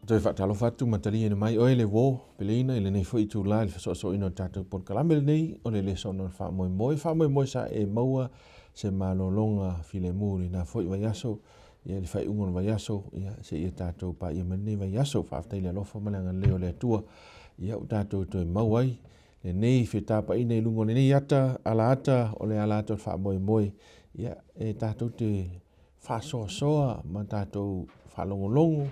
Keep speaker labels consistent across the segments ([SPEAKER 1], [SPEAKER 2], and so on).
[SPEAKER 1] Toe faatalofa atu ma taliaina mai oe le uo peleina i lenei foi itulā i le fesoasoaina o le tatou polokalame lenei o le lesona o le faamoemoe. Faamoemoe sa e maua se malologa filemu i lena foi vaiaso, ia i le faaiuga o le vaiaso, ia seia tatou paia mai lenei vaiaso. Faafetai i le alofa ma le agalelei o le Atua, ia ua tatou toe maua ai lenei fetapaiga i luga o lenei ata, ala ata o le ala ata o le faamoemoe, ia e tatou te faasoasoa ma tatou faalogologo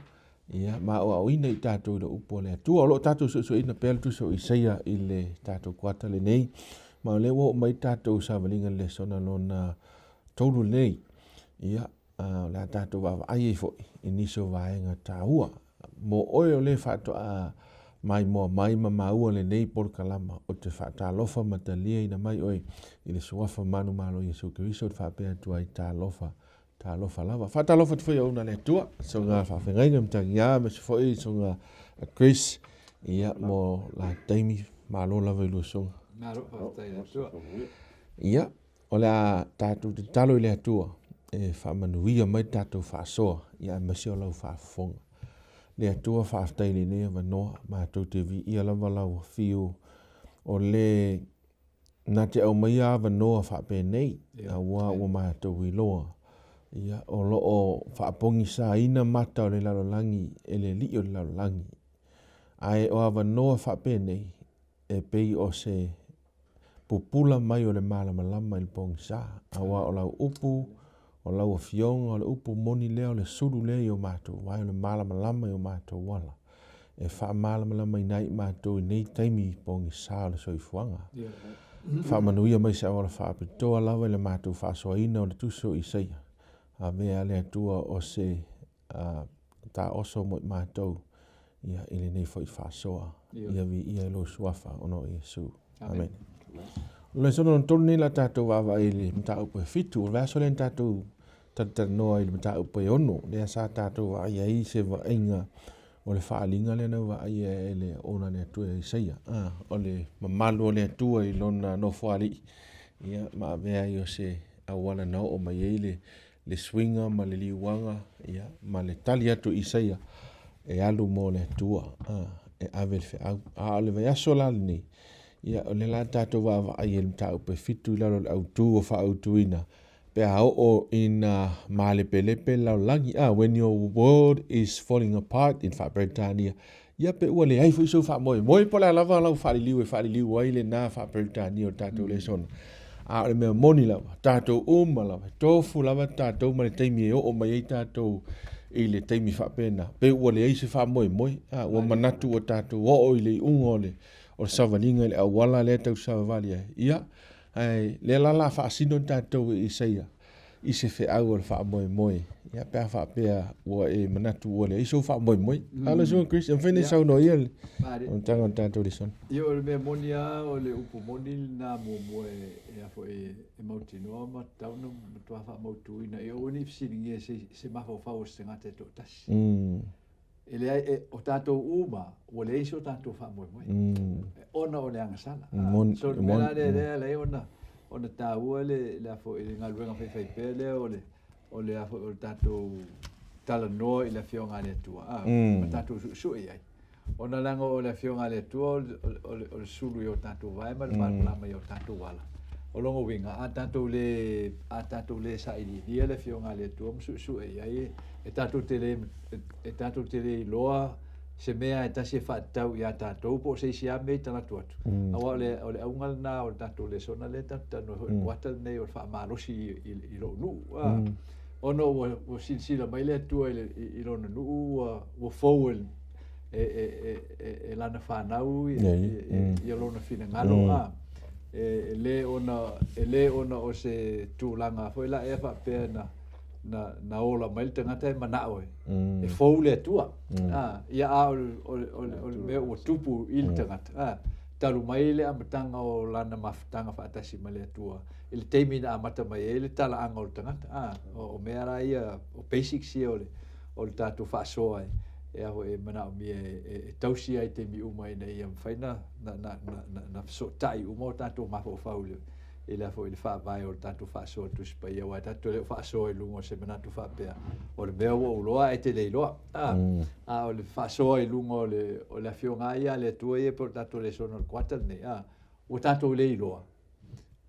[SPEAKER 1] ia, ma aoaoina i tatou i le upu a le Atua. O lo o tatou suesueina pea le tusi o Isaia i le tatou kuata lenei, ma o lea ua oo mai tatou savaliga i le lesona lona 3 lenei. Ia, o le a tatou vaavaai ai foi i nisi o vaega taua. Mo oe o le faatoa maimoa mai ma maua lenei polokalama, ou te faatalofa ma taliaina mai oe i le suafa manumalo Iesu Keriso, ou te faapea atu ai, talofa, talofa lava. Faatalofa atu foi auauna a le Atua, soga faafeagaiga Matagiā, aemaise foi soga Chris, ia, mo la taimi, malo lava i lua soga.
[SPEAKER 2] Malo faafetai i le Atua.
[SPEAKER 1] Ia, O le a tatou tatalo i le Atua e faamanuia mai le tatou faasoa, ia aemaise o lau faafofoga. Le Atua, faafetai i lenei avanoa, matou te viia lava lau afio o le na te aumaia avanoa faapenei, aua ua matou iloa, ia, o lo o faapogisaina mata o le lalolagi e le alii o le lalolagi. Ae o avanoa faapenei, e pei o se pupula mai o le malamalama i le pogisa, aua o lau upu, o lau afioga, o le upu moni lea, o le sulu lea i o matou vae, o le malamalama i o matou ala, e faamalamalamaina ai i matou i nei taimi pogisa o le soifuaga. Faamanuia mai se auala faapitoa lava i le matou faasoaina o le tusi o Isaia. Avea le Atua o se taoso mo i matou ia, i lenei foi faasoa. Ia viia i lou suafa ona o Iesu. Amene. O le lesona lona 3 nei la tatou vaavaai i le mataupu e 7. O le vaiaso lea na tatou talatalanoa i le mataupu e 6, lea sa tatou vaai ai se vaaiga o le faaaliga lea na vaaia e le auauna a le Atua ia Isaia. O le mamalu o le Atua i lona nofoalii, ia, ma avea ai o se auala na oo mai ai le le suiga ma le liuaga ia, ma le tali atu o Isaia e alu mo le Atua e ave le feau. A o le vaiaso la lenei, ia, o lea la tatou vaavaai i le mataupu e 7 i lalo o le autu o faautuina pe a oo ina malepelepe le lalolagi. When your world is falling apart in faa-Peretania, ia pe ua leai foi sou faamoemoe po o le a lava lau faaliliu e faaliliu ai lena faa-Peretania o le tatou lesona. A o le mea moni lava, tatou uma lava, e tofu lava tatou ma le taimi e oo mai ai tatou i le taimi faapena, pe ua leai se faamoemoe, a, ua manatu ua tatou oo i le iuga o le o le savaliga i le auala lea tatou te savavali ai. Ia, ae lea la o le a faasino tatou e Isaia i se feau o le faamoemoe, ia, pe a faapea ua e manatu ua leai sou faamoemoe. A lau Susuga Chris, e mafai ona e saunoa ia le amataga o le tatou lesona.
[SPEAKER 2] Ia, o le mea moni lava, o le upu moni lena muamua e a foi e mautinoa ma tatau ona matua faamautuina. Ia aua ne i fesiligia se mafaufau o se tagata e toatasi. E leai, e, o tatou uma, ua leai so tatou faamoemoe, ona o le agasala. So, le mea la lea, lea e ala ai ona, ona taua le, le, a foi, le galuega faifaipea lea o le, o le, a foi, o le tatou talanoa i le Afioga a le Atua, a, ma tatou suesue i ai. Ona leaga o le Afioga a le Atua o le, o le, o le sulu i o tatou vae ma le malamalama i o tatou ala. O lona uiga, a tatou le, a tatou le sailiilia le Afioga a le Atua ma suesue i ai, e tatou te le, e tatou te le iloa se mea e tasi e faatatau ia tatou po o se isi lava mea i talaatu atu. Aua o le, o le auga lena o le tatou lesona lea tatou te talanoa ai foi i le kuata lenei o le faamalosi i, i, i lou nuu. A, ona ua, ua silasila mai le Atua i, le, i, i lona nuu ua, ua fou e, e, e, e, e lana fanau ia, ia, ia lona finagalo. A, e, e le ona, e le ona o se tulaga foi la ea faapea na, na, na ola mai le tagata e manao e, e fou le Atua. A, ia a o le, o le, o le, o le mea ua tupu i le tagata. A, talu mai le amataga o lana mafutaga faatasi ma le Atua i le taimi na amata mai ai le talaaga o le tagata. A, o, o mea la ia, o basics ia o le, o le tatou faasoa e, e, a foi, e manaomia e, e, e tausi ai i taimi uma ina ia mafai na, na, na, na, na, na fesootai uma o tatou mafaufau i le, i le a foi i le faavae o le tatou faasoa i le Tusi Paia, aua e tatou te le o faasoa i luga o se manatu faapea o le mea ua ou iloa ae e te le iloa, a, a o le faasoa i luga o le, o le Afioga lava ia a le Atua ia pei o le tatou lesona o le kuata lenei, a, ua tatou le iloa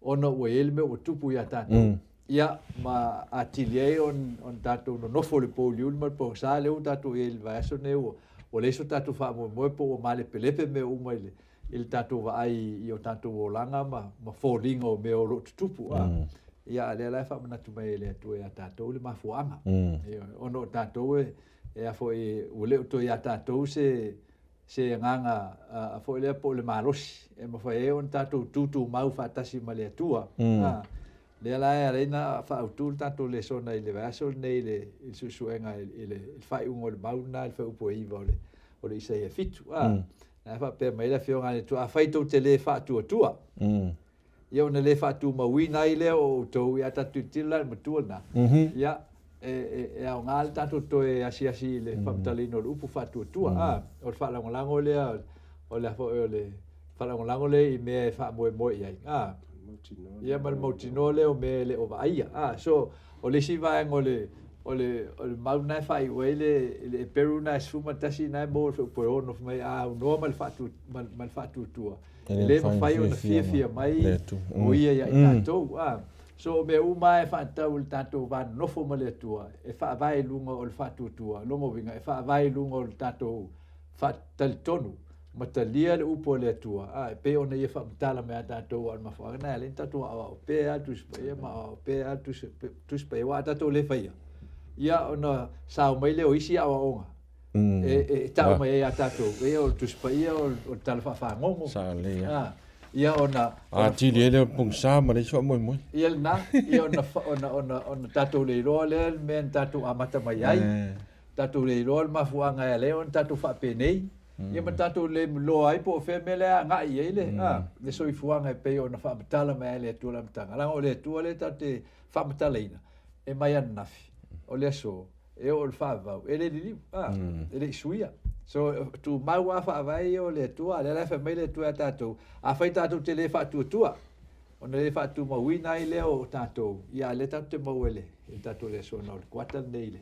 [SPEAKER 2] ona ua i ai le mea ua tupu ia tatou. Ia, ma atili ai ona tatou nonofo i le pouliuli ma le pogisa lea ua tatou i ai i le vaiaso lenei, ua leai so tatou faamoemoe po ua malepelepe mea uma i le tatou vaai i o tatou olaga ma foliga o mea o lo o tutupu. Ia, a o lea la e faamanatu mai e le Atua ia tatou le mafuaaga. Ona o tatou e a foi, ua le o toe ia tatou se se agaga foi lea po o le malosi e mafai ai ona tatou tutumau faatasi ma le Atua. Lea la e ala ai ona faaautu le tatou lesona i le vaiaso lenei i le suesuega i le faaiuga o le mau lena i le fuaiupu e 9 o le Isaia 7. Na e faapea mai ai le Afioga a le Atua, afai tou te le faatuatua, ia ona le faatumauina ai lea o outou, ia tatou tilotilo la i le matua lena, ia e aoga le tatou toe asiasi i le faamatalaina o le upu faatuatua. O le faalagolago lea, o le a foi o le faalagolago lea i mea e faamoemoe i ai. Ia ma le mautinoa lea o mea e le o vaaia. So, o le isi vaega o le o le o le mau lena e faaiu ai le Eperu lena e 11 lena e maua i le fuaiupu e 6, fai mai a aunoa ma le faatuatua, e le mafai ona fiafia mai o ia ia i tatou. So o mea uma lava e faatatau i le tatou va nonofo ma le Atua, e faavae i luga o le faatuatua, lona uiga e faavae i luga o le tatou faatalitonu ma talia le upu a le Atua, a, e pei ona Ia faamatala mai ia tatou, aua o le mafuaaga lena e ala ai ona tatou aoao pea le Tusi Paia ma aoao pea le Tusi Paia, aua a tatou le faia, ia ona sao mai lea o isi aoaoga e tau mai ai ia tatou, e o le Tusi Paia o le tala faafagogo.
[SPEAKER 1] Sao lelei, a.
[SPEAKER 2] Ia ona
[SPEAKER 1] atili ai lea o le pogisa ma le isi faamoemoe.
[SPEAKER 2] Ia lena, ia ona tatou le iloa lea le mea na tatou amata mai ai, tatou le iloa le mafuaaga e ala ai ona tatou faapenei, ia ma tatou le iloa ai po o fea mea lea e agai i ai le, le soifuaga e pei ona faamatala mai ai le Atua i le amataga. Leaga o le Atua lea tatou te faamatalaina, e mai ananafi, o le aso, e oo i le faavavau, e le liliu, e le i suia. So, tumau lava faavae ia o le Atua, a o lea la e fai mai le Atua ia tatou, afai tatou te le faatuatua, ona le faatumauina ai lea o tatou, ia a o lea tatou te maua i le tatou lesona o le kuata lenei i le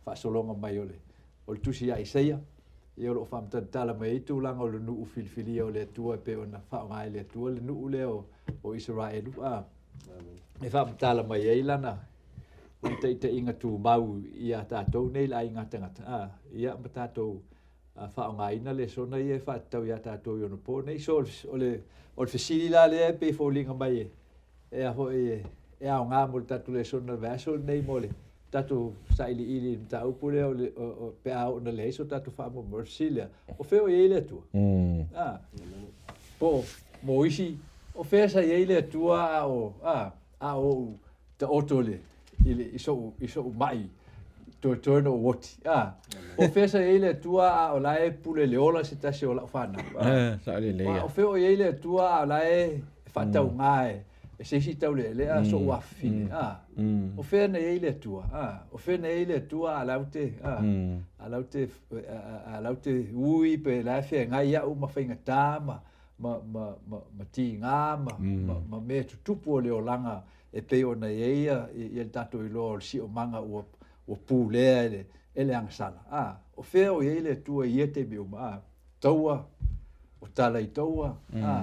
[SPEAKER 2] faasologa mai o le tusi ia Isaia, ia o lo o faamatalatala mai ai tulaga o le nuu filifilia o le Atua e pei ona faaaoga e le Atua le nuu lea o Isaraelu, e faamatala mai ai lana taitaiga tumau ia tatou nei le aiga tagata, ia ma tatou faaaogaina lesona ia e faatatau ia tatou i ona po nei. So o le fesili la lea e pei e foliga mai e a foi e aoga mo le tatou lesona o le vaiaso lenei mo le tatou sailiili i le mataupu lea o pe a oo ina leai so tatou faamoemoe. O le fesili lea, o fea o i ai le Atua? Po o mo isi, o fea sa i ai le Atua a o a o ou taoto i le, i le, i so'u, i so'u ma'i toetoe ona ou oti, a. Po o fea sa i ai le Atua a o la e pule i le ola se tasi o la'u fanau, a.
[SPEAKER 1] Sao lelei, a.
[SPEAKER 2] O fea o i ai le Atua a o la e faatauga e se isi taulealea so'u afafine, a. O fea na i ai le Atua, a. O fea na i ai le Atua a la ou te, a, a la ou te, a la ou te ui pe la e feagai au ma faigata ma, ma, ma, ma, ma tiga ma, ma, ma mea tutupu o le olaga e pei ona i ai ia, ia le tatou iloa o le siomaga ua, ua pulea e le, e le agasala. A, o fea o i ai le Atua i ia taimi uma? A, taua, o tala i taua, a,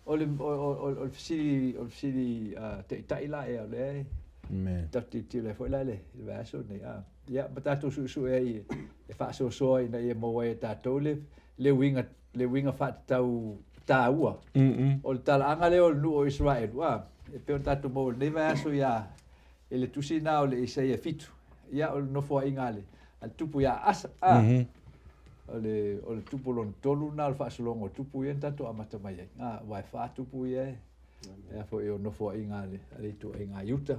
[SPEAKER 2] o le, o, o, o le fesili, o le fesili taitai la ea o lea e tatou tilotilo ai foi la i le, le vaiaso lenei. A, ia, ma tatou suesue ai e faasoasoa ina ia maua ai e tatou le, le uiga le uiga faatatau taua o le talaaga lea o le nuu o Isaraelu, a, e pei ona tatou maua i lenei vaiaso ia i le tusi lena o le Isaia 7, ia o le nofoaiga a le a le tupu ia Asa, a, o le o le tupu lona tolu lena o le faasologa o tupu ia na tatou amata mai ai, a, aua e fa tupu ia e a foi o nofoaiga a le a le ituaiga a Iuta.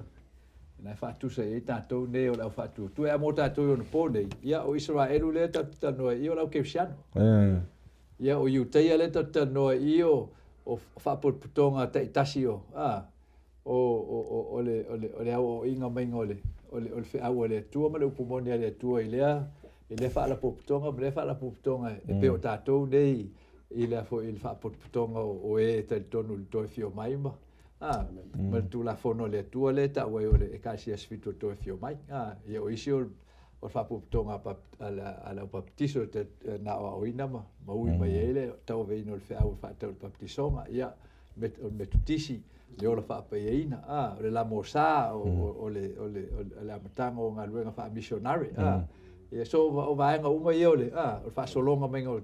[SPEAKER 2] Na e faatusa i ai tatou nei o le au faatuatua. A mo tatou i ona po nei, ia o Isaraelu lea tatou te talanoa ai i o le au Kerisiano. Ia o Iutaia lea tatou te talanoa ai i o o faapotopotoga taitasi o a o o o o le o le o le aoaoina maiga o le o le o le feau a le Atua ma le upu moni a le Atua i lea i lea faalapotopotoga ma lea faalapotopotoga e pei o tatou nei i le a foi i le faapotopotoga o e talitonu i le toe afio mai ma. A, ma le Tulafono a le Atua lea e tau ai o le Ekalesia Sefito e toe afio mai. A, ia o isi o le faapotopotoga a le aupapatiso na aoaoina ma ui mai ai le tauaveina o le feau e faatatau i le papatisoga, ia, o le Metotisi, le ola faapaiaina, a, o le Lamosa, o le amataga o galuega faamisionare, a. Ia, so o vaega uma ia o le, a, o le faasologa maiga o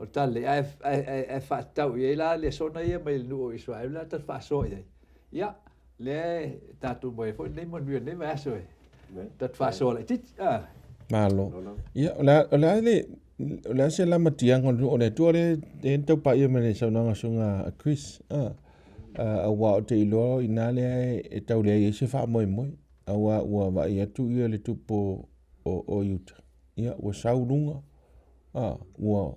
[SPEAKER 2] le Talalelei, ae faatatau i ai la le lesona ia mai le nuu o Isaraelu lea tatou faasoa i ai. Ia, lea e tatou maua ai foi lenei manuia i lenei vaiaso e tatou faasoa laitiiti. A.
[SPEAKER 1] Malo. Ia, o le a le, o le a se lamatiaga o le nuu o le Atua lea e tau paia mai le saunoaga a Susuga a Chris, a, aua ou te iloa o i ina lea e tau leai ai se faamoemoe, aua ua vaai atu ia le tupu o Iuta, ia ua sau luga, a, ua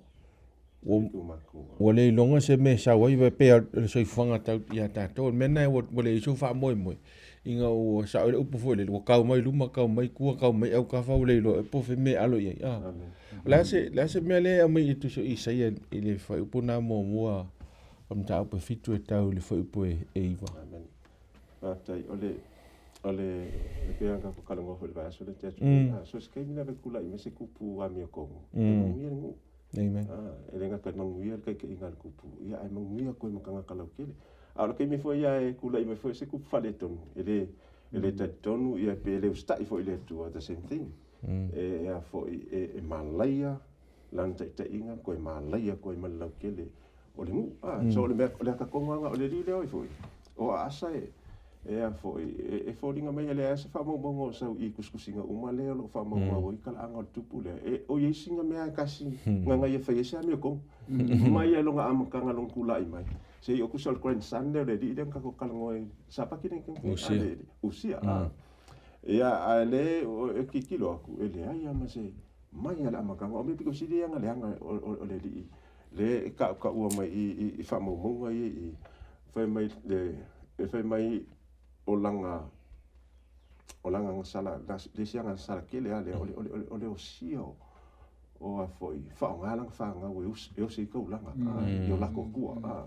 [SPEAKER 1] ua le iloga se mea e sau ai, pei o le soifuaga tau ia tatou. O le mea lena ua leai sou faamoemoe, ina ua sao ai le upu foi lele, ua kau mai luma, kau mai tua, kau mai autafa, ua le iloa ea po o fea mea e alo i ai. A. O le a se, le a se mea lea e aumai i le Tusi o Isaia i le fuaiupu lena muamua o le mataupu e 7 e tau i le fuaiupu e 9?
[SPEAKER 3] Amen. Faafetai. O le, o le, e pei ona tatou talanoa foi i le vaiaso lea tea atu nei, a, so o se taimi lava e tulai mai se tupu amiotonu, e manuia le nuu.
[SPEAKER 1] Amen.
[SPEAKER 3] A, e le gata i le manuia le taitaiga a le tupu, ia ae manuia koe ma tagata lautele. A o le taimi foi ia e tulai mai foi se tupu faaletonu, e le, e le talitonu ia pe le usitai foi i le Atua, the same thing. E, a foi, e, e malaia lana taitaiga, toe malaia koe ma le lautele o le nuu. A, so o le mea, o le ata tonu lava o le alii lea oi foi, o Aasa e, e a foi, e, e foliga mai e leai se faamaumauga o sau i tusitusiga uma lea o lo o faamaumau ai talaaga o le tupu lea, e, o i ai sina mea e tasi gagae e fai ai se amiotonu. Mai lava i lona amataga lona tulai mai, seia o tusa o le grandson lea o le alii lea na tatou talanoa ai, Sapati lea na
[SPEAKER 1] Usia.
[SPEAKER 3] le alii, Usia, a. Ia, ae le, e tilotilo atu, e leai lava ma se, mai lava i le amataga, o mea pito sili ia na leaga o le alii lea e tautaua mai i i faamaumauga ia i fai mai le e fai mai o lana o lana agasala le isi agasala tele lava lea o le o le o le osia o o a foi faaaoga lana fanau e e osi ai taulaga i o latou tua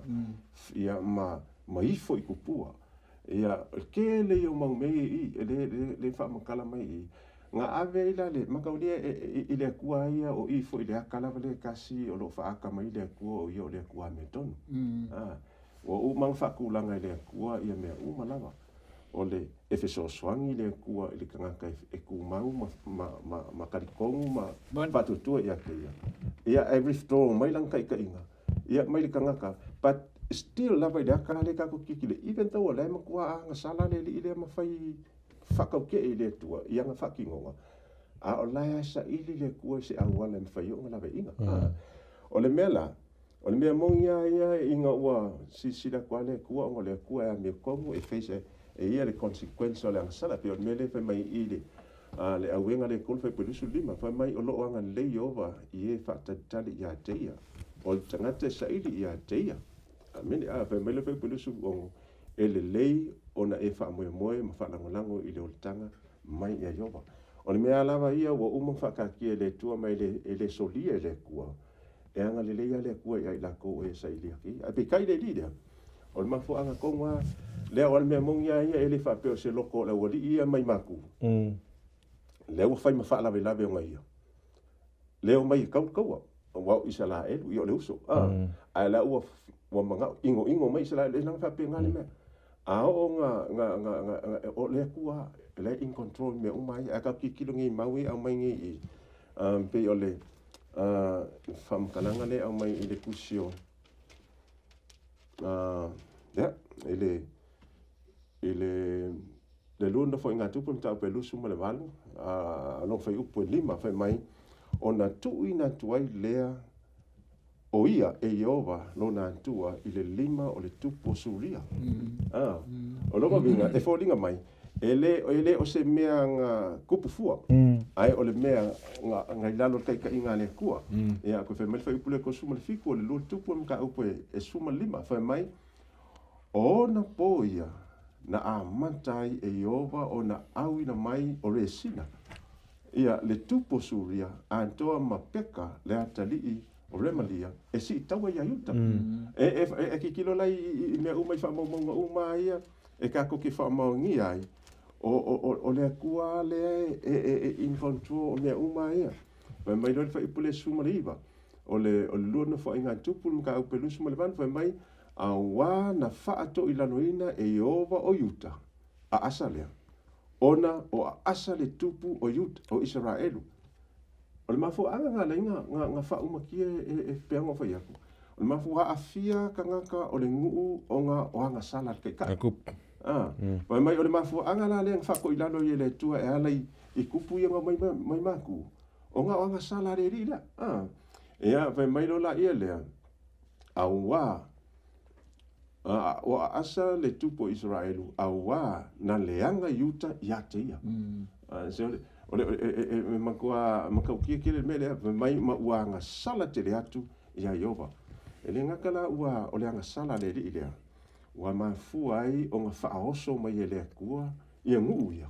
[SPEAKER 3] ia ma ma ifo i tupua. Ia, o le tele ia o mau mea ia i i, e le, le, le faamatala mai i i. Na ave ai la le mataulia i le Atua ia, o i foi i le ata lava lea e tasi o lo o faaata mai le Atua o ia o le Atua amiotonu. A, ua uma ona faatulaga e le Atua ia mea uma lava. O le, e fesoasoani le Atua i le tagata e tumau ma, ma, ma, ma talitonu ma faatuatua ia te ia. Ia, ae withdraw mai lana taitaiga, ia mai le tagata, but still lava i le ata lea tatou te tilotilo, even though o la e matua agasala le alii lea ma fai faatautee i le Atua i ana faatinoga, a o la e saili le Atua i se auala e mafai ai ona laveaiina. O le mea la, o le mea moni lava ia ina ua silasila atu lava le Atua ona o le Atua e amiotonu e face e ia le consequence o le agasala. E pei o le mea lea e fai mai i i le auega lea e 3 fuaiupu 25, fai mai o lo o agalelei Ieova i e faatalitali ia te ia, o le tagata e saili ia te ia. Amene. A fai mai le fuaiupu 26, E lelei ona e faamoemoe ma faalagolago i le olataga mai ia Ieova. O le mea lava ia ua uma ona faataatia e le Atua ma e le, e le solia e le Atua, e agalelei lava le Atua ia i latou o e sailia ake ia. Ae peitai le alii lea, o le mafuaaga tonu lava lea, o le mea moni lava ia, e le faapea o se loto o le aualii ia mai matua, lea ua fai ma faalavelave ona ia, lea omai e tau le taua, aua o Isaraelu, ia o le uso, a, ae la ua, ua manao inoino mai Isaraelu, e leaga faapena le mea. A oo na, na, na, na, na, o le Atua lava, la e in control i mea uma ia. Ae tatou tilotilo nei i mau ia e aumai nei i, pei o le faamatalaga lea e aumai i le tusi o, ia, i le, i le, le lua nofoaiga tupu le mataupu e 28, lona fuaiupu e 5, fai mai, Ona tuuina atu ai lea o ia e Ieova lona Atua i le lima o le tupu o Suria. O lona uiga, e foliga mai, e le, e le o se mea na tupu fua, ae o le mea na, na i lalo o le taitaiga a le Atua. Ia, koe fai mai le fuaiupu lea 37 o le lua tupu o le mataupu e 15, fai mai, O ona pō ia na amata ai e Ieova ona auina mai o Resina, ia, le tupu o Suria, atoa ma Peka le atalii O le malia e siitaua ia Iuta. E kikilo lai i mea uma i faamaumauga uma ia e tatou te faamaonia ai o le Atua lea e in control o mea uma ia. Fai mai loa le fuaiupu le 19 o le lua nofoaiga tupu le mataupu e 28, fai mai, auā na faatoilaloina e Ieova o Iuta a Asa lea, ona o aasa le tupu o Iuta o Isaraelu. O le mafuaaga na alai na faaumakia e peaga o fai atu. O le mafua aafia tagata o le nuu ona o agasala le taitai. Fai mai o le mafuaaga la lea na faatoilalo i le Atua e ala i kupu ia na mai maku. Ona o agasala le alii lea. Ia, fai mai loa la ia lea, auā, o aasa le tupu o Isaraelu, auā na leaga Iuta ia te ia. So, o le e matua matautia tele le mea lea, fai mai ma ua agasala tele atu ia Ieova. E le gata la ua o le agasala le alii lea, ua mafua ai ona faaoso mai e le Atua ia nuu ia.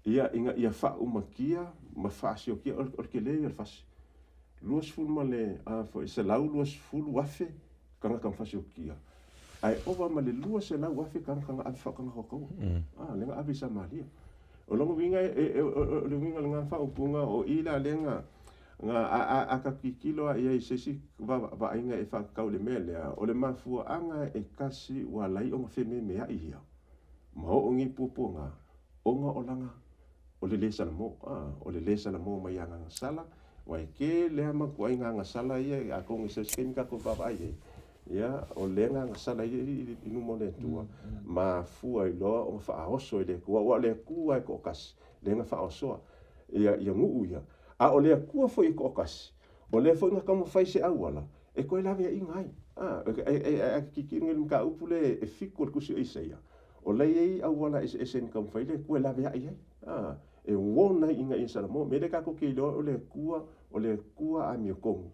[SPEAKER 3] Ia ina ia faaumakia ma faasiokia o le tele ia o le fasi. 20 ma le foi 120,000 tagata na fasiokia. Ae ova ma le 200,000 tagata na ave faatagata taua. Le na ave i Samaria. O lona uiga o le uiga o lena faaupuga o i la lea na a ka kikilo a ia i se isi vaaiga e faatatau i le mea lea, o le mafuaaga e kasi ua alai ona fememeai ia ma oo nei puapuaga ona o lana o le le salamo, o le le salamo mai agaga sala, ua e tele lava matuai agasala ia atonu i se isi taimi tatou vaavaai ai. Ia, o le agasala ia i luma o le Atua, mafua ai loa ona faaoso e le Atua, aua o le Atua e toatasi lea na faaosoa ia nuu ia. A o le Atua foi e toatasi, o lea foi na taumafai se auala e toe laveaiga ai. E kikilo le mataupu le e 7 o le tusi o Isaia, o la e i ai auala eseese na taumafai le Atua e laveai ai. E uona ina ia Salamo, me le tatou te iloa o le Atua, o le Atua amiotonu.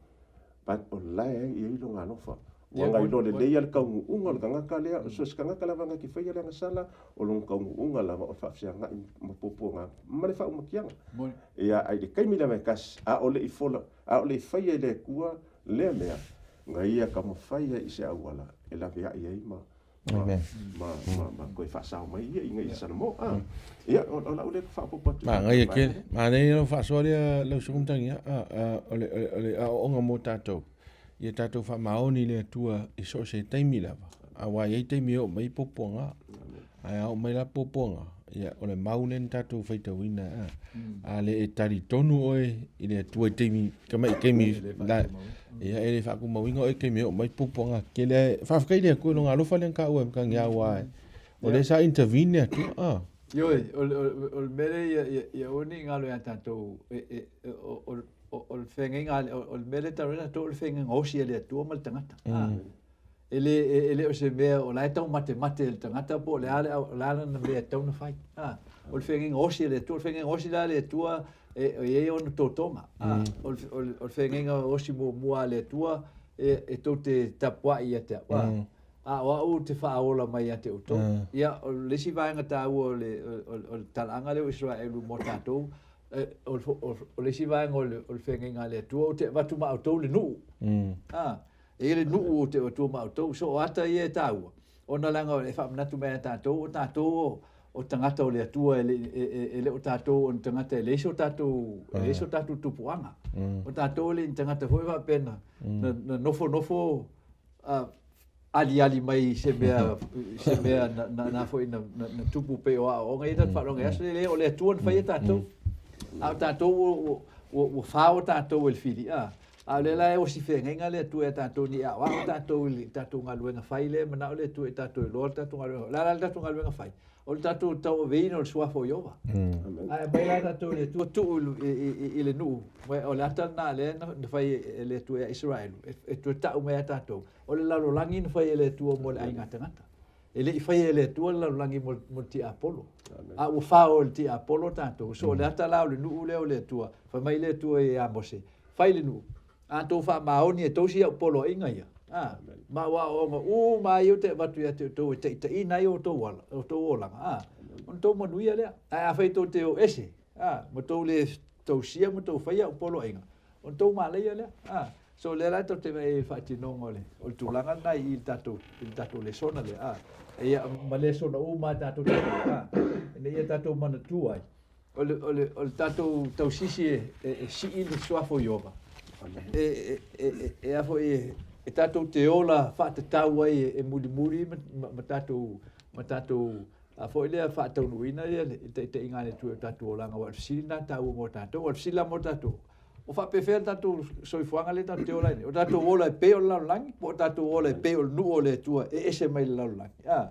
[SPEAKER 3] But o la e i ai lona alofa. Ua nai loa lelei le taunuuga o le tagata lea, so se tagata lava na te faia le agasala, o lona taunuuga lava o le faafesagai ma puapuaga ma le faaumakiaga. Ia, ai le taimi lava e tasi, a o le i fola, a o le i faia i le Atua lea mea, na ia taumafai ai i se auala e laveai ai ma ma toe faasao mai ia ina ia Salamo. Ia, o lau lea faaopoopo atu.
[SPEAKER 1] Manaia tele. Manaia lau faasoa lea lau susuga Matagia. O le aoaoga mo tatou, ia tatou faamaoni i le Atua i so o se taimi lava. Aua e i ai taimi e oo mai puapuaga. Ae a oo mai la puapuaga, ia o le mau lea na tatou faitauina. A le e talitonu oe i le Atua i taimi, tamai taimi, la, ia e le faatumauina oe i taimi e oo mai puapuaga tele. Faafetai i le Atua i lona alofa lea na taua e Matagia aua o lea sa intervene le Atua.
[SPEAKER 2] Ioe, o le mea lea ia aua ne i galo ia tatou, o le feagaiga, o le mea lea e taua ai tatou, o le feagaiga osi a le Atua ma le tagata. E le o se mea o la e taumatemate e le tagata po o le a lana mea e tatau ona fai. O le feagaiga osi a le Atua, o le feagaiga osi la a le Atua e i ai ona totoga. O le feagaiga osi muamua a le Atua e tou te tapuai ia te au. A o au ou te faaola mai ia te outou. Ia, o le isi vaega taua o le talaaga lea o Isaraelu mo tatou, o le isi vaega o le feagaiga a le Atua, ou te avatu ma outou le nuu. E i ai le nuu ou te avatua ma outou. So o ata ia e taua, ona leaga e faamanatu mai ia tatou, o tatou o tagata o le Atua, e le o tatou o ni tagata e leai so tatou tupuaga. O tatou e le ni tagata foi faapea na nofonofo aliali mai se mea na foi na tupu pei o aoaoga ia tatou faalogo i aso lea, o le Atua na faia tatou. A o tatou ua fao tatou e le fili. A o lea la e osi feagaiga le Atua ia tatou ni aoao tatou i le tatou galuega fai lea, manao le Atua i tatou iloa le tatou galuega. O le a la le tatou galuega fai? O le tatou tauaveina o le suafa o Ieova. Ae aumai la tatou i le Atua tuu i le nuu, o le ata lena lea na fai e le Atua ia Isaraelu, e toe tau mai ia tatou, o le lalolagi na fai e le Atua mo le aiga tagata. E le i faia e le Atua le lalolagi mo le tiapolo. A ua fao e le tiapolo tatou. So o le ata la o le nuu lea o le Atua, fai mai le Atua ia Mose, fai le nuu. A tou faamaoni e tausi au poloaiga ia. Ma ua aoaoga uma ai ou te avatu ia te outou e taitaiina ai outou ala, outou olaga. Ona tou manuia lea. Ae afai tou te o ese, ma tou le tausia ma tou faia au poloaiga, Ona tou malaia lea. A, so lea la tatou te vaai i le faatinoga o le, o le tulaga lena i i le tatou, i le tatou lesona lea. A, ia, ma lesona uma a tatou te faia, a, ina ia tatou manatua ai, o le, o le, o le tatou tausisi e, e, e sii le suafa o Ieova, e, e, e, e, e a foi, e, e tatou te ola faatatau ai e, e mulimuli ma, ma, ma tatou, ma tatou a foi lea faataunuuina ia le taitaiga a le Atua i o tatou olaga, aua o le fesili lena taua mo tatou. O le fesili la mo tatou, o faapefea le tatou soifuaga lea tatou te ola ai nei? O tatou ola e pei o le lalolagi, po o tatou ola e pei o le nuu o le Atua e ese mai le lalolagi? A,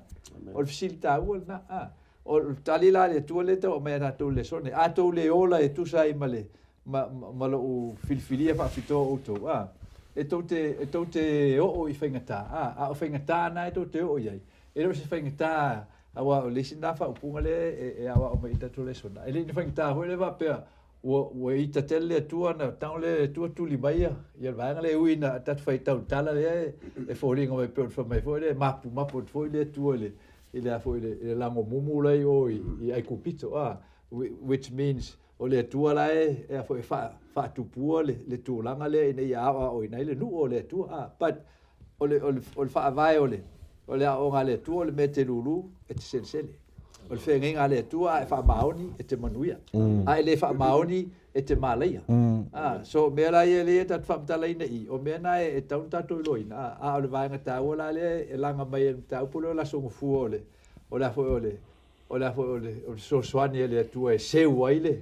[SPEAKER 2] o le fesili taua lena. A, o le tali la a le Atua lea e tau aumai ia tatou i le lesona, a tou le ola e tusa ai ma le ma, ma, ma lou filifilia faapitoa o outou, a, e tou te, e tou te oo i faigata, a, a o faigata na e tou te oo i ai, E le o se faigata, aua o le isi lena faaupuga lea e, e aoao mai i tatou lesona. E le i ni faigata foi lea faapea ua, ua ita tele le Atua ona tago lea le Atua tuli mai ia, ia le vaega lea e ui ina tatou faitau i le tala lea e, e foliga mai pei ona fai mai foi lea e mapumapu atu foi le Atua i le, i le a foi i le, i le lagomumu la i o i, i Aikupito, a, which means o le Atua la e, e a foi e faa, faatupua le, le tulaga lea ina ia aoaoina ai le nuu o le Atua, a, but O le, o le, o le faavae o le, o le aoaoga a le Atua, o le mea e te lūlū, e te selesele. O le feagaiga a le Atua, a e faamaoni, e te manuia. A e le faamaoni, e te malaia. A, so o mea la ia lea tatou te faamatalaina i i, o mea na e tatau ona tatou iloaina, a, a o le vaega taua la lea e laga mai e le mataupu lea o le Aso Gafua o le, o le a foi o le, o le a foi o le, o le fesoasoani a le Atua e seu ai le,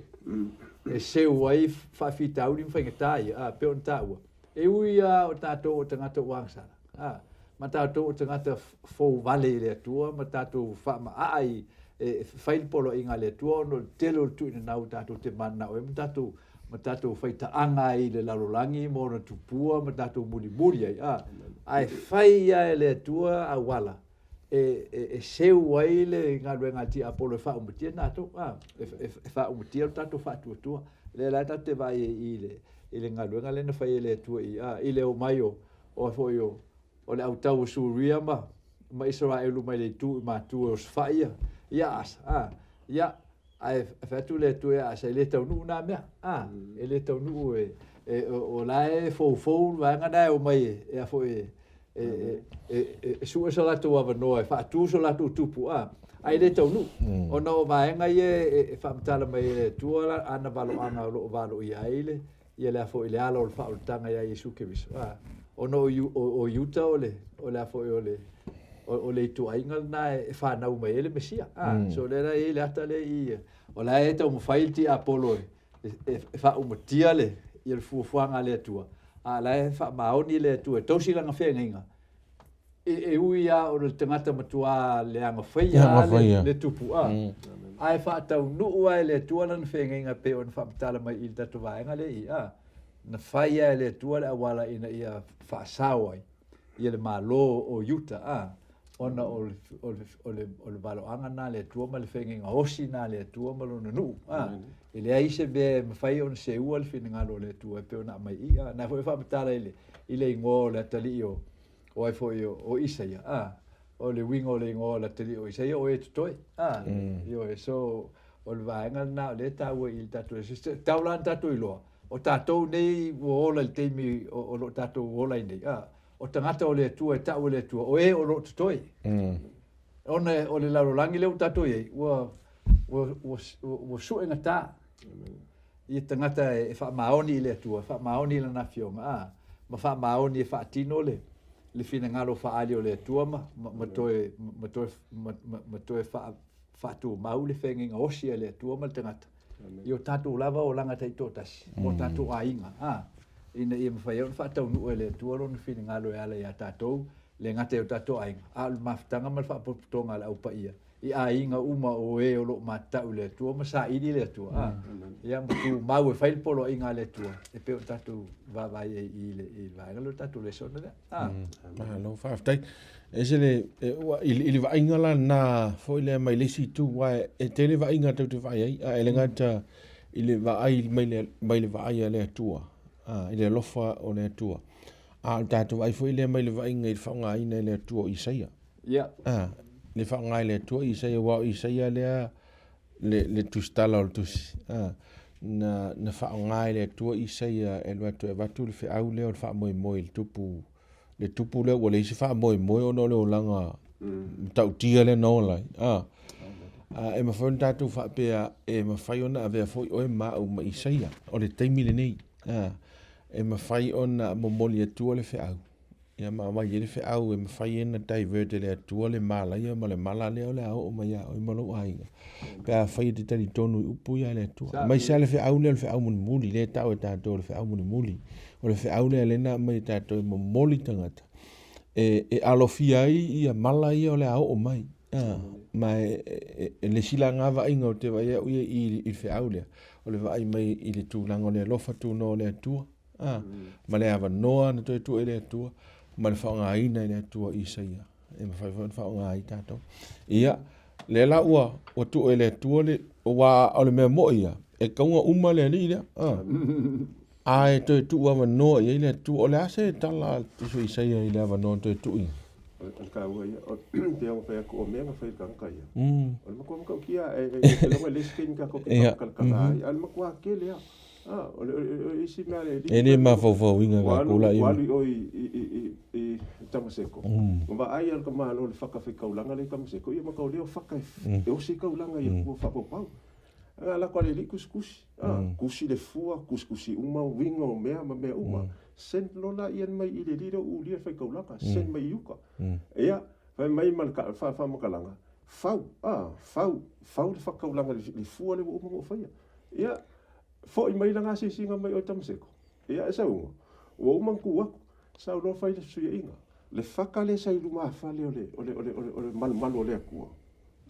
[SPEAKER 2] e seu ai faafitauli ma faigata ia, a, pei ona taua. E ui lava o tatou o tagata ua agasala, a, ma tatou o tagata fou vale i le Atua ma tatou faamaaa i, e fai le poloaiga a le Atua ona o le tele o le tuuinanau tatou te mananao ai ma tatou, ma tatou faitaaga ai i le lalolagi ma ona tupua ma tatou mulimuli ai, a, ae fai lava e le Atua auala e, e, e seu ai le galuega a le tiapolo e faaumatia tatou, a, e, e, e faaumatia lo tatou faatuatua. Lea la tatou te vaai ai i le, i le galuega lea na fai e le Atua i, a, i le omai o, o foi o, o le autau o Suria ma, ma Isaraelu mai le itu i Matu e osofai ia, ia Asa, a, ia, ae fai atu le Atua ia Asa, e le taunuu nā mea, a, e le taunuu e, e, o, o la e foufou le vaega na e omai e, e a foi e, e, e, e, e sue so latou avanoa e faatu so latou tupu, a, ae le taunuu. Ona o vaega ia e, e faamatala mai e le Atua ana valoaga o lo o valoia ai le, ia le a foi le ala o le faaolataga ia Iesu Keriso. A, ona o, o, o Iuta o le, o le a foi o le, o, o le ituaiga lena e, e fanau mai ai le Mesia. A, so lea la e i ai le ata lea i, o la e taumafai le tiapolo e, e, e faaumatia le, ia le fuafuaga a le Atua, a o la e faamaoni le Atua e tausi lana feagaiga, e, e ui lava o le tagata matuā leaga faia le, le tupu, a, ae faataunuu lava e le Atua lana feagaiga e pei ona faamatala mai i le tatou vaega lea i, a, na fai lava e le Atua le auala ina ia faasao ai ia le Malo o Iuta, a, ona o le, o le, o le, o le valoaga lena a le Atua ma le feagaiga osi lena a le Atua ma Lona nuu, a, e leai se mea e mafai ona seua le finagalo o le Atua e pei ona aumai i i, a, na foi e faamatala i le, i le igoa o le atalii o, o ai foi o, o Isaia, a, o le uiga o le igoa o le atalii o Isaia, o e totoe, a, ioe, so, o le vaega lena o lea e taua i le tatou, tau la ona tatou iloa, o tatou nei ua ola i le taimi o, o lo o tatou ola ai nei, a, o tagata o le Atua e tau e le Atua, o e o lo o totoe. Ona o le lalolagi lea ua tatou i ai, ua, ua, ua, ua, ua suegata ia tagata e, e faamaoni i le Atua, e faamaoni i Lana Afioga, a, ma faamaoni e faatino le, le finagalo faaali o le Atua ma, ma, ma toe, ma toe, ma, ma, ma toe faa, faatumau le feagaiga osi a le Atua ma le tagata. I o tatou lava olaga taitoatasi, ma o tatou aiga, a, ina ia mafai ai ona faataunuu e le Atua Lona finagalo e ala iā tatou, le gata i o tatou aiga, a o le mafutaga ma le faapotopotoga a le Au Paia i aiga uma o e o lo o matatau i le Atua ma saili i le Atua, a, ia ma tumau e fai le poloaiga a le Atua e pei ona tatou vaavaai ai i le, i le vaega lea o le tatou lesona lea. A.
[SPEAKER 1] Malo, faafetai. E ese le, e, ua, i, i le vaaiga la lena foi lea mai le isi itu, aua e tele vaaiga tou te vaai ai, a e le gata i le vaai mai le, mai le vaai a le Atua, a, i le alofa o le Atua. A o le tatou vaai foi lea mai le vaaiga i le faaaogaina e le Atua o Isaia.
[SPEAKER 2] Ia.
[SPEAKER 1] A, le faaaoga e le Atua Isaia, aua o Isaia lea le, le tusitala o le tusi. A, na na faaaoga e le Atua Isaia e alu atu e avatu le feau lea o le faamoemoe i le tupu le tupu lea ua leai se faamoemoe ona o le olaga matautia lea na ola ai. A, a e mafai ona tatou faapea e mafai ona avea foi oe ma au ma Isaia o le taimi lenei. A, e mafai ona momoli atua le feau. Ia ma aumai ai le feau e mafai ai ona divert e le Atua le malaia ma le mala lea o le a oo mai ia oe ma lou aiga, pe afai e te talitonu i upu ia a le Atua. Aemaise lava le feau lea o le feau mulimuli, lea e tau e tatou o le feau mulimuli. O le feau lea lea na aumai e tatou e momoli tagata, e, e alofia ai ia mala ia o le a oo mai. Ah, ma e, e, e le isi la ngā vaaiga o te vaai au ia i, i le feau lea, o le vaai mai i le tulaga o le alofa tunoa o le Atua, A, ma le avanoa na toe tuu e le Atua, ma le faaaogaina e le Atua Isaia, e mafai foi ona faaaoga ai tatou. Ia, lea la ua, ua tuu e le Atua le, aua o le mea moi ia, e tau ona uma le alii lea. A, a e toe tuu avanoa i ai le Atua. O le a se tala a le uso Isaia i le avanoa na toe tuu i ai?
[SPEAKER 3] O le taua ia, o te ao whai aku o mea nga whai kanga ia. O le makua makau kia e, e, e, e longa le skin ka koki kalakala ai, a le makua kele a. Ah, o le, o le isi mea le
[SPEAKER 1] E le mafaufauina
[SPEAKER 3] ka kula i. Ua alu i o i, i, i, i, i Tamaseko. Mm. Wa ai al ka malo le whaka whai kaulanga le Tamaseko. Ia makau leo whaka e, mm. e osi kaulanga i mm. kua whakapau. Nga la kwa le li kuskusi. Ah, mm. Kusi le fua, kuskusi uma, winga o mea, ma mea uma. Mm. Send lola ia mai i le lilo u lia whai kaulanga. Mm. Send mai i uka. Mm. Ia, whai mai ma le ka, wha, wha makalanga. Fau, ah, fau, fau le whakaulanga le, le fua le wa uma ngo whaia. Ia, Foʻi mai la gasisiga mai oe Tamaseko. Ia, e sauga, ua uma ona tu atu, sau loa fai le fesuiaiga. Le faka lea sa i lumafale o le, o le, o le, o le, o le malumalu o le Atua,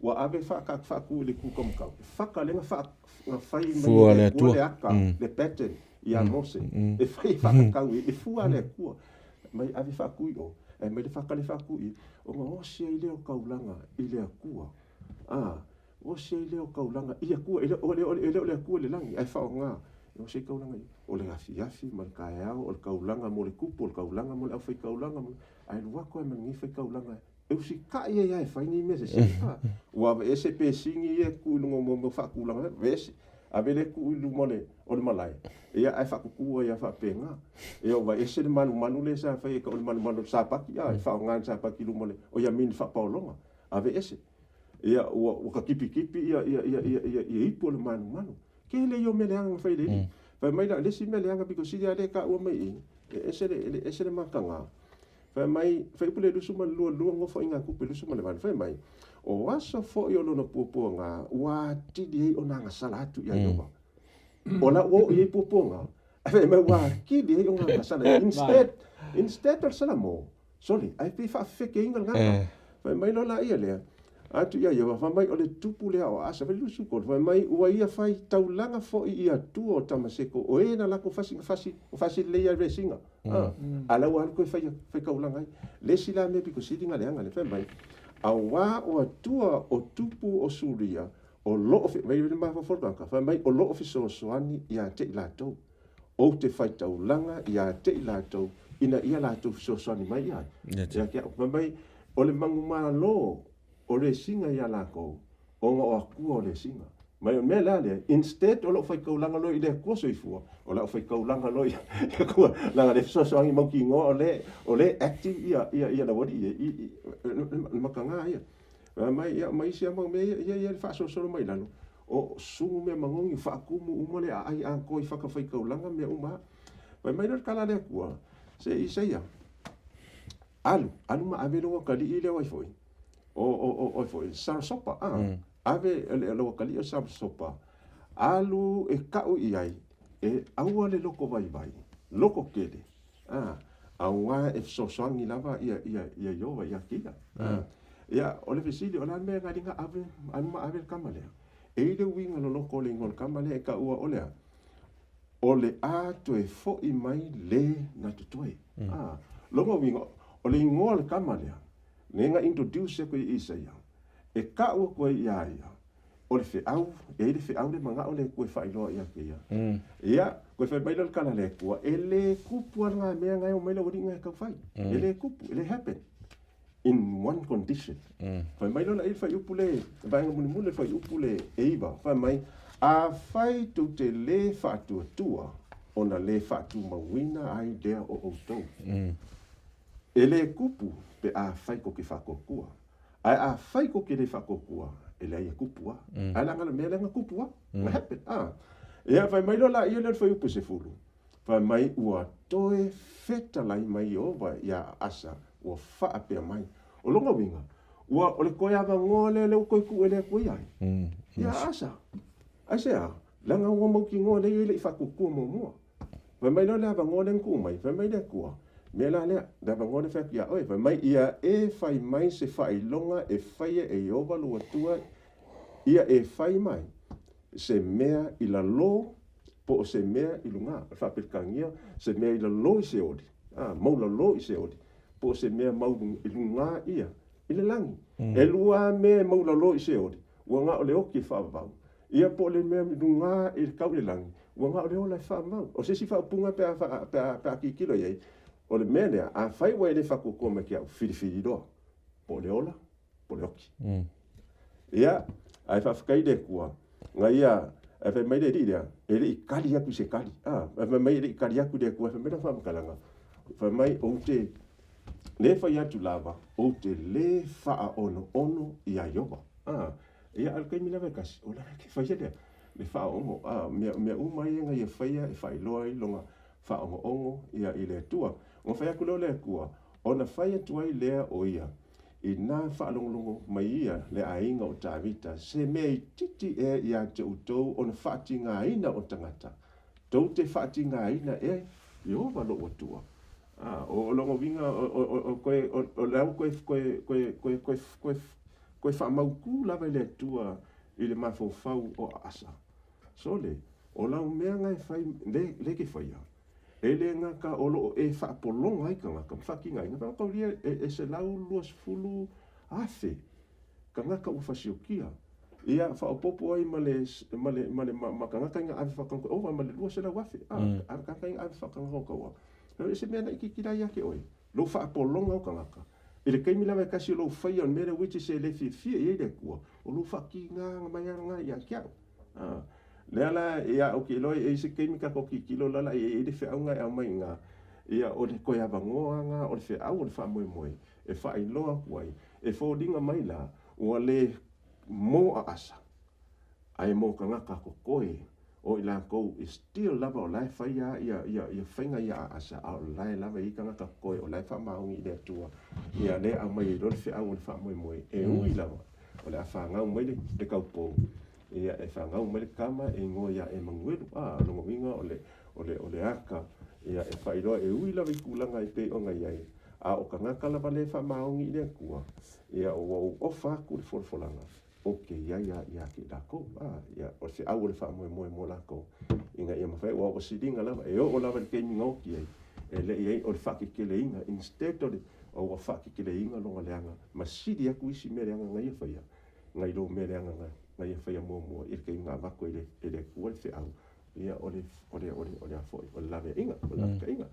[SPEAKER 3] ua ave faaka, faatu i le itu taumatau. Le faka lea na faa, na fai mai
[SPEAKER 1] Fua
[SPEAKER 3] e
[SPEAKER 1] le
[SPEAKER 3] le Atua
[SPEAKER 1] Atua.
[SPEAKER 3] le aka, le pattern, ia Mose, e fai e faakakau i le fua a le Atua. Mai ave faatu i o, ae mai le faka lea faatu i, ona osi ai lea o taulaga i le Atua. A, Osi ai lea o kaulanga i Atua, e le o le, e le o le Atua i le lagi, ae faaaoga e osi ai kaulanga i, o le afiafi ma le taeao, o le kaulanga mo le tupu, o le kaulanga mo le aufaikaulaga, ae alu atu ai ma lenei faikaulaga e usitai ai lava e fai nei mea sese. Ua aveese pesini ia e tuu i luga o mea faatulaga, aveese, ave lea tuu i luma o le malae, ia ae faatutu ai lava faapena. Ia ua ese le malumalu lea sa fai e tau o le malumalu o le sapati, e faaaoga le sapati i luma o le, o ia mini faapaologa, aveese. Ia, ua, ua kakipikipiki ia, ia, ia, ia, ia, ia ipu o le malumalu. Tele ia o mea leaga na fai e le alii. Fai mai la, le isi mea leaga pito sili lava lea e taua mai i i, e ese le, e ese le mataga. Fai mai, fai upu le 22, lua nofoaiga tupe 28, fai mai, o aso foi o lona puapuaga ua atili ai ona agasala atu ia Iowa. O la ua oo i ai puapuaga, ae fai mai ua atili ai ona agasala. Instead, instead o le Salamo, Sole, ae pei faafefekeina le gata. Fai mai loa laia lea, atu ia ia, fai mai o le tupu lea o Asa, fai 23, fai mai ua ia fai taulaga foi i Atua o Tamaseko, o e na latou fasi, na fasi, na fasi lelei ai resiga. A, a la ua alu toe fai, fai taulaga ai. Le isi la mea pito sili na leaga lea, fai mai, auā o Atua o tupu o Suria, o loo, fai mai le mafaufau o le tagata, fai mai o loo fesoasoani ia te i latou. Ou te fai taulaga ia te i latou ina ia latou fesoasoani mai i ai. Ia te au. Fai mai, o le manumalo o resiga ia lakou, ona o Atua o resiga. Mai o le mea la lea, instead o lou fai taulaga loa i le Atua soifua, o lau fai taulaga loa i le Atua, leaga le fesoasoani mautinoa o le, o le active ia, ia, ia laualii e, i, i, le mataga ia. Fai mai, ia, ma isi lava mau mea ia, ia, ia le faasolosolo mai i lalo, O sumu mea manogi, faatumu uma le aai atoa i fatafaitaulaga mea uma a. Fai mai lea o le tala a le Atua, Se Isaia, alu, alu ma ave lou atalii lea o ai foi, o, o, o, o ai foi, Sarasopa, a, mm. ave lou atalii o Sarasopa, alu e kau i ai, e aua le loko vaivai, loko tele, a, auā e fesoasoani lava ia, ia, ia Iowa ia te ia. Mm. Ia, o le fesili, o le a le mea e galiga ave, alu ma ave le kama lea? E i le uiga loloko o le igoa o le kama lea e taua o le a? O le a toe foʻi mai le na totoe. Mm. Ah, lona uiga, o le igoa o le kama lea, le na introduce aku i Isaia, e kau aku ai ia ia, o le feau, e i le feau le manao le Atua e faailoa ia te ia. Mm. Ia, koe fai mai le kala le Atua, e le kupu ala ngā mea ngai o mai la wali ngai kau fai. Mm. E le kupu, e le happen. In one condition. Mm. Fai mai lola e fai upu le, vaenga mulimuli fai upu le e iva. Fai mai, Afai tou te lē faatuatua, ona lē faatumauina ai lea o outou. E lē kupu pe afai kou te faatuatua. Ae afai kou te lē faatuatua, e leai e kupu lava. Ae leaga o le mea lea na kupu lava, na happen. Ia, fai mai loa laia lea o le fuaiupu 10, fai mai ua toe fetalai mai Ieova iā Asa, ua faapea mai. O lona uiga, ua o le toe avanoa lea lea ua toe tuu e le Atua iā ia, iā Asa. Aisea? Leaga ua mautinoa lea e le i faatuatua muamua. Fai mai loa le avanoa lea na tuu mai, fai mai le Atua, mea la lea, le avanoa lea e fai atu iā oe, fai mai, ia e fai mai se faailoga e faia e Ieova lou Atua, ia e fai mai se mea i lalo po o se mea i luga, o le faa-Peretania, se mea i lalo i Seoli, a, maualalo i Seoli, po o se mea mau i luga ia i le lagi. E lua lava mea e maualalo i Seoli, ua na o le oti e faavavau, ia po o le mea i luga i le tau i le lagi, ua na o le ola e faavavau. O se isi faaupuga pe a, pe a, pe a tilotilo i ai, o le mea lea, afai ua e le faatuatua mai ke au, filifili loa, po o le ola, po o le oti. Ia, ae faafetai i le Atua, na ia, ae fai mai le alii lea, e le i kali atu i se kali. A, fai mai e le i kali atu i le Atua, fai mai lana faamatalaga, fai mai ou te le fai atu lava, ou te le faaonoono iā Ieova. A, ia, a o le taimi lava e tasi, o la e faia le, le faaoogo, a, mea, mea uma ia na ia faia e faailoa ai lona faaogo'ogo ia i le Atua. Ona fai atu lea o le Atua, ona fai atu ai lea o ia, Inā faalogologo mai ia le aiga o Tavita, se mea itiiti ea ia te outou ona faatigaina o tagata, tou te faatigaina ea Ieova lou Atua. A, o lona uiga, o, o, koe, o, o le au koe, koe, koe, koe, koe, koe, koe faamautū lava i le Atua i le mafaufau o Asa. Sole, o lau mea nga e fai, le, le ke faia, E le gata o lo o e faapologa ai tagata ma faatigaina, a taulia e 120,000 tagata ua fasiokia. Ia faaopoopo ai ma le ma le ma le ma tagata ina ave faatanga ova ma le 200,000 a tagata ina ave faatanga o taua. E se mea na itiiti la ia te oe, lou faapologa o tagata. I le taimi lava e tasi o lou faia o le mea lea which is e le fiafia i ai le Atua, o lou faatigaga mai lava lena ia te au. A, lea la, ia, ou te iloa e i ai se taimi tatou tilotilo la la i ai le feauga e aumai i ina, ia, o le toe avanoa lena o le feau o le faamoemoe e faailoa atu ai, e foliga mai la, ua le mo aasa, ae mo tagata totoe o i latou e still lava o la e fai lava ia, ia, ia faiga ia aasa, a o la e lava e i ai tagata totoe o la e faamaoni i le Atua, ia, lea e aumai ai loa le feau o le faamoemoe, e ui lava o le a fanau mai le, le taupou, ia e fanau mai le tama e igoa ia Emanuelu. A, o lona uiga o le, o le, o le aka, ia e faailoa e ui lava i tulaga e pei ona i ai, a o tagata lava lea e faamaoni i le Atua, ia ua ou ofa atu le folafolaga, ou te i ai lava ia te i latou. A, ia, o le feau o le faamoemoe mo latou, ina ia mafai, aua ua siliga lava, e oo lava i le taimi na oti ai, e le i ai o le faateteleina, instead o le, ua faateteleina lona leaga, ma sili atu isi mea leaga na ia faia, nai lo mea leaga na, na ia faia muamua i le taimi na avatu ai e le Atua le feau, ia, o le, o le, o le, o le a foi, o le laveaiga, o le lapataiga.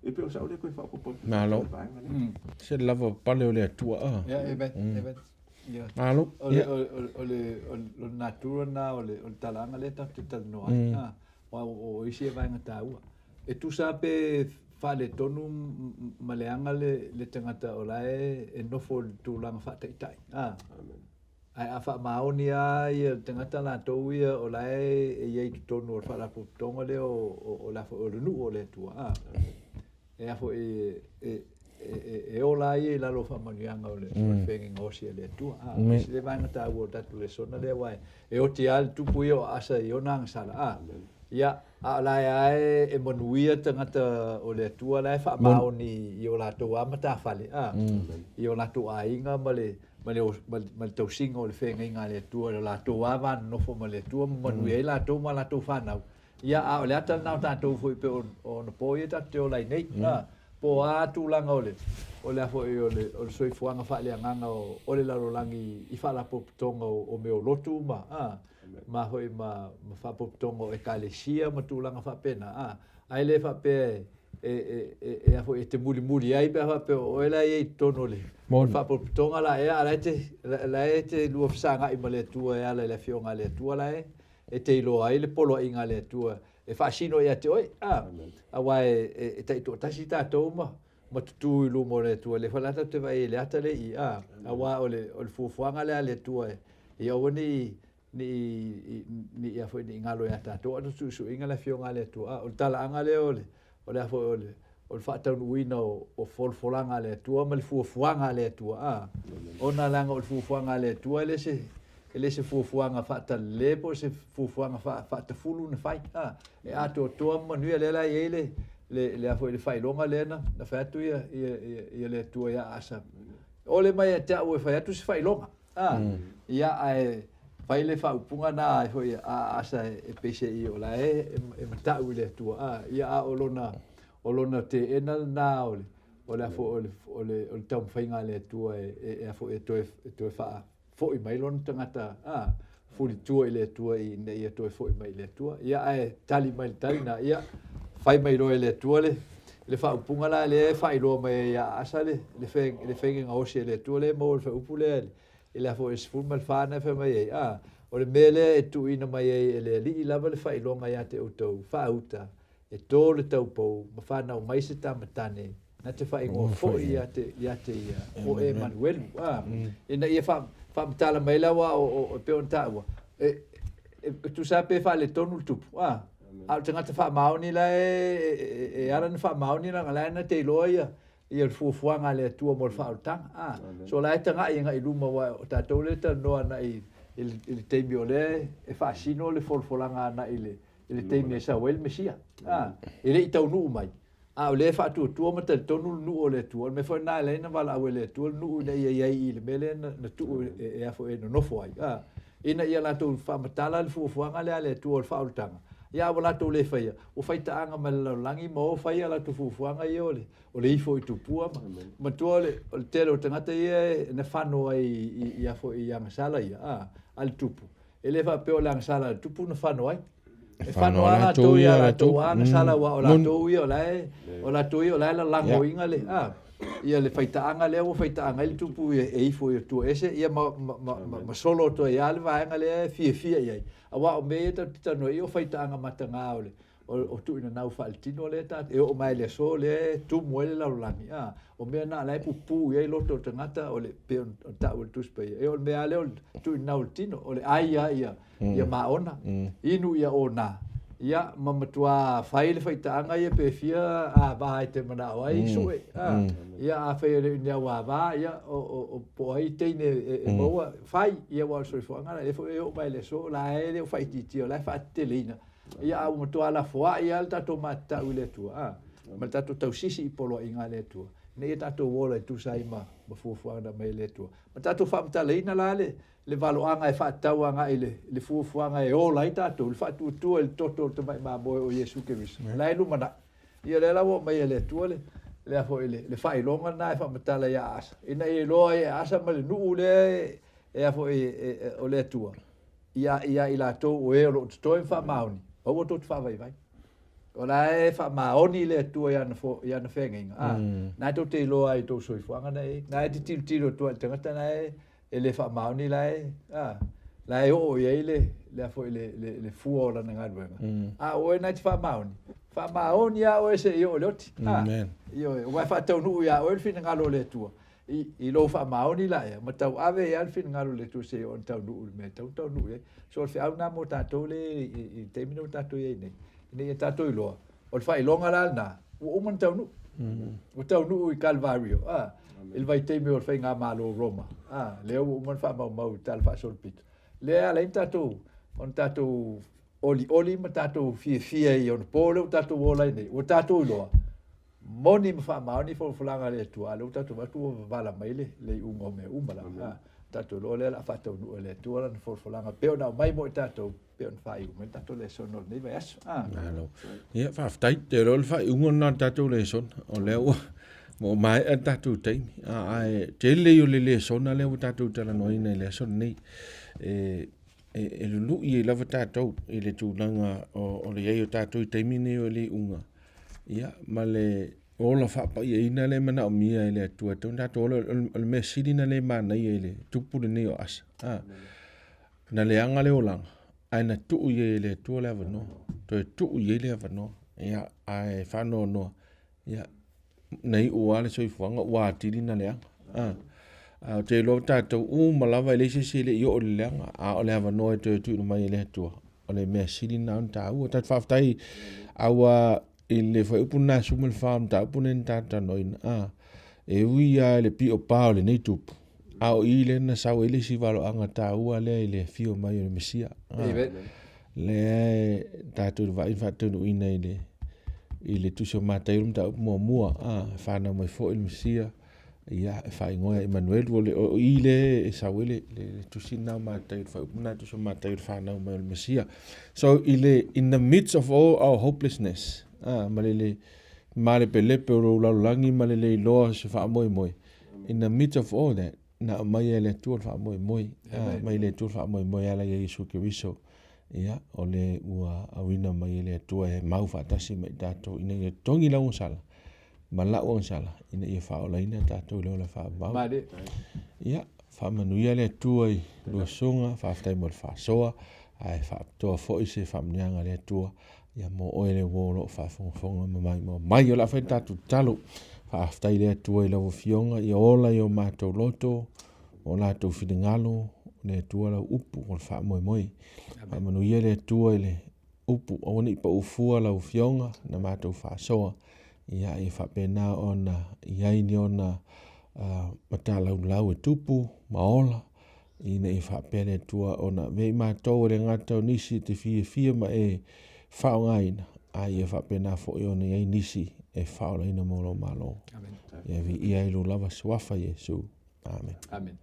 [SPEAKER 3] E pei o sa'u lea toe faaopoopo atu i
[SPEAKER 1] Malo.
[SPEAKER 3] le vaega lea.
[SPEAKER 1] Se lava pale o le Atua a.
[SPEAKER 2] Ia, amen, amen. Ia.
[SPEAKER 1] Malo.
[SPEAKER 2] O le,
[SPEAKER 1] Ia.
[SPEAKER 2] o le, o le, o le, o le natura lena o le, o le talaaga lea tatou te talanoa ai. A, aua o isi ia vaega taua. E tusa lava pe faaletonu ma leaga le tagata o la e nofo i le tulaga faataitai. A, ae a faamaoni lava ia le tagata latou ia o la e i ai i totonu o le faalapotopotoga lea o le o le nuu o le Atua. A, e a foi e ola ai ia i lalo o faamanuiaga o le feagaiga osi a le Atua. A, e ese le vaega taua o le tatou lesona lea, aua e oti lava le tupu ia o Asa i ona agasala. A, ia, a o la e lava e manuia tagata o le Atua la e faamaoni i o latou lava matafale, a, i o latou aiga ma le ma le, ma le tausiga o le feagaiga a le Atua i lo latou lava va nonofo ma le Atua ma manuia ai latou ma latou fanau. Ia, a o le ata lena o tatou foi pei o ona po ia tatou te ola ai nei, a, po o a tulaga o le, o le a foi o le, o le soifuaga faaleagaga o, o le lalolagi i faalapotopotoga o, o mea o lotu ma, a, ma foi ma, ma faalapotopotoga o ekalesia ma tulaga faapena, a, ae le faapea e, e, e, e, e a foi e te mulimuli ai pe a faapea o oe la e i ai i totonu o le faalapotopotoga la ea, a o la e te, la e te lua fesagai ma le Atua e ala i le Afioga a le Atua la e. E te iloa ai le poloaiga a le Atua e faasino ia te oe, a, aua e taitoatasi tatou ma ma tutū i luma o le Atua, lea foi la tatou te vaai ai i le ata lea i i, a, aua o le fuafuaga lea a le Atua ia aua ne i ne i ne i a foi ne i galo ia tatou a o le suesueina le Afioga a le Atua. A o le talaaga lea o le o le a foi o le o le faataunuuina o folafolaga a le Atua ma le fuafuaga a le Atua, a, ona leaga o le fuafuaga a le Atua e le se e le se fuafuaga faatalale po o se fuafuaga faatafulu na fai, a, e atoatoa ma manuia. Lea la e i ai le le le a foi le faailoga lea na fai atu ia ia ia le Atua ia Asa, ole mai ia te au e fai atu se faailoga. A, ia, ae fai le faaupuga na ai foi a Asa e peiseai o la e matau i le Atua, a, ia, a o lona, o lona teena lena o le, o le a foi, o le, o le, o le taumafaiga a le Atua e, e a foi, e toe, e toe faafoi mai lona tagata, a, fulitua i le Atua ina ia toe foi mai i le Atua. Ia, ae tali mai le tali na, ia, fai mai loa e le Atua le, le faaupuga la lea e faailoa mai ai ia Asa le, le, fe, le faiga gaosi e le Atua lea e maua i le faaupu lea i le aso 14 na e fai mai ai, a, o le mea lea e tuuina mai ai e le Alii lava le faailoga ia te outou, faauta, e tō le taupou ma whanau mai se tama tane, na te whaingoa foi ia te, ia te ia, o Emanuelu. A, ina ia whaamatala mai la wa o pe ona tāua. E, e, e tusa pe faaletonu le tupu. A, a o le tagata faamaoni la e, e ala na faamaoni la la na te iloa ia ia le fuafuaga a le Atua mo le faaolataga. A, so la e taga'i agai i luma aua o tatou lea e talanoa agai i le taimi o lea e faasino le folafolaga agai i le i le taimi e sau ai le Mesia. A, e le i taunuu mai, a o lea e faatuatua ma talitonu le nuu o le Atua. O le mea foi lena e ala ai ona valaau e le Atua le nuu ina ia i ai i le mea lea na tuu e a foi e nonofo ai, a, ina ia latou faamatala le fuafuaga lea a le Atua o le faaolataga. Ia a ua latou le faia, ua faitaaga mai le lalolagi ma o fai a latou fuafuaga ia o le, o le ifo i tupua ma, matua o le, o le tele o tagata ia na fano ai i a foi i agasala ia, a, a le tupu. E le faapea o le agasala a le tupu na fano ai. E fano lava latou ia latou agasala aua o latou ia o la e, o latou ia o la e lalagoina le, a, ia le faitaaga lea ua faitaaga ai le tupu e ifo i atua ese, ia ma, ma, ma, ma solo atu ai lava le vaega lea e fiafia i ai. Aua o mea ia tatou te talanoa ai, o faitaaga mataga o le, o tuuinanau faaletino lea ta, e oo mai le aso lea e tumu ai le lalolagi, a, o mea na la e pupū i ai loto o le tagata o le, pei ona taua e le Tusi Paia, e o le mea lava lea o le tuuinanau o le tino, o le ai lava ia, ia maona, inu ia ona, ia, ma matua fai le faitaaga ia pe fia ava e te manao ai, sue, a, ia afai e le o ni au ava, ia, o, po o ai teine e maua, fai, ia aua o le soifuaga lea foi e oo mai le aso, o la e le o faaitiitia, o la e faateteleina. Ia, a ua matua lafoai lava le tatou matatau i le Atua, a, ma le tatou tausisi i poloaiga a le Atua, ina ia tatou ola e tusa ai ma, ma fuafuaga na aumai e le Atua. Ma tatou faamatalaina la le, le valoaga e faatatau agai i le, le fuafuaga e ola ai tatou, le faatuatua i le toto o le Tamai Mamoe o Iesu Keriso, la e lumanai. Ia, lea la ua aumai e le Atua le, le a foi, le, le faailoga lena e faamatala ia Asa, ina ia iloa ai e Asa ma le nuu lea e, e a foi, e, e, o le Atua, ia, ia i latou o e o lo o totoe ma faamaoni, aua tou te faavaivai. O la e faamaoni le Atua i ana, fo, i ana feagaiga. A, na e tou te iloa ai i tou soifuaga na e, na e te tilotilo atu ai i le tagata na e, e le faamaoni la e, a, la e oo i ai le, le, a foi, le, le, le fua o lana galuega. A o oe na e te faamaoni, faamaoni lava oe seia oo i le oti. A, ioe, aua e faataunuu ia oe le finagalo o le Atua. I, i lou faamaoni la ea, ma tauave ai lava le finagalo o le Atua seia oo ina taunuu i le mea e tatau ona taunuu i ai. So o le feau lena mo tatou lea i, i, i le taimi lea ua tatou i ai nei, ina ia tatou iloa, o le faailoga la lena, ua uma ona taunuu. Ua taunuu i Kalvario, a, i le vaitaimi o le faigamalo o Roma, a, lea ua uma ona faamaumau i le Tala Faasolopito. Lea e ala ai ona tatou, ona tatou olioli ma tatou fiafia i ona po lea ua tatou ola ai nei, ua tatou iloa, moni ma faamaoni folafolaga a le Atua, a o lea ua tatou vaai atu ua vavala mai le, le iuga o mea uma lava. A, tatou iloa lea o le a faataunuu e le Atua lana folafolaga pei ona aumai mo i tatou, pei ona faaiu mai le tatou lesona o lenei vaiaso. A.
[SPEAKER 1] Malo. Ia, faafetai. Te iloa o le faaiuga lena o le tatou lesona. O lea ua ua maea le tatou taimi. A, ae tele ia o le lesona lea ua tatou talanoaina i le aso lenei. E, e, e lului ai lava tatou i le tulaga o, o le i ai o tatou i taimi nei o le iuga. Ia, ma le ola faapaiaina lea e manaomia e le Atua. E tatau ona tatou ola, o le mea sili ona le manaia i le tupu lenei o Asa. A, na leaga le olaga. Ae na tuu i ai e le Atua le avanoa. Toe tuu i ai le avanoa. Ia, ae faanoanoa, ia, na iu lava le soifuaga ua atili na leaga. A, a ou te iloa tatou uma lava e leai se isi e le i oo i le leaga, a o le avanoa e toe tuuina mai e le Atua, o le mea sili lena ona taua. Tatou faafetai aua i le fuaiupu lena 14 o le mataupu lenei na tatou talanoaina, a, e ui lava i le pio pa o lenei tupu, a o i lea na sau ai le isi valoaga taua lea i le afio mai o le Mesia. Lea e tatou te vaai ma faataunuuina i le i le tusi o Mataio le mataupu muamua, a, e fanau mai foi le Mesia, ia, e faaigoa ia Emanuelu. O, le, o i lea e sau ai le, le, le tusi lena o Mataio, le fuaiupu lena tusi o Mataio, le fanau mai o le Mesia. So, i le, in the midst of all our hopelessness, a, ma le, le malepelepe o lou lalolagi ma le le iloa o se faamoemoe, in the midst of all that, na aumaia e le Atua le faamoemoe, aumai le Atua le faamoemoe e ala ia Iesu Keriso. Ia, o le ua auina mai e le Atua e mau faatasi ma i tatou ina ia togi lau agasala ma la'u agasala ina ia faaolaina tatou i le ola faavavau. Ia, faamanuia le Atua i lua susuga, faafetai mo le faasoa, ae faapitoa foi se faamanuiaga a le Atua ia mo oe le uo o lo o faafogafoga ma maimoa mai. O le a fai le tatou tatalo. Faafetai le Atua i lau Afioga, ia ola i o matou loto, o latou finagalo, le Atua lau upu o le faamoemoe. Faamanuia le Atua i le upu, aua ne i pau fua lau Afioga na matou faasoa, ia, ia faapena ona i ai ni ona uh, matalaulau e tupu ma ola, ina ia faapea le Atua ona avea i matou e le gata o nisi e te fiafia ma e faaaogaina, a ia faapena foi ona i ai nisi e faaolaina mo lou Malo. Amen. Ia viia ai lou lava suafa Iesu. Amen.
[SPEAKER 2] Amen.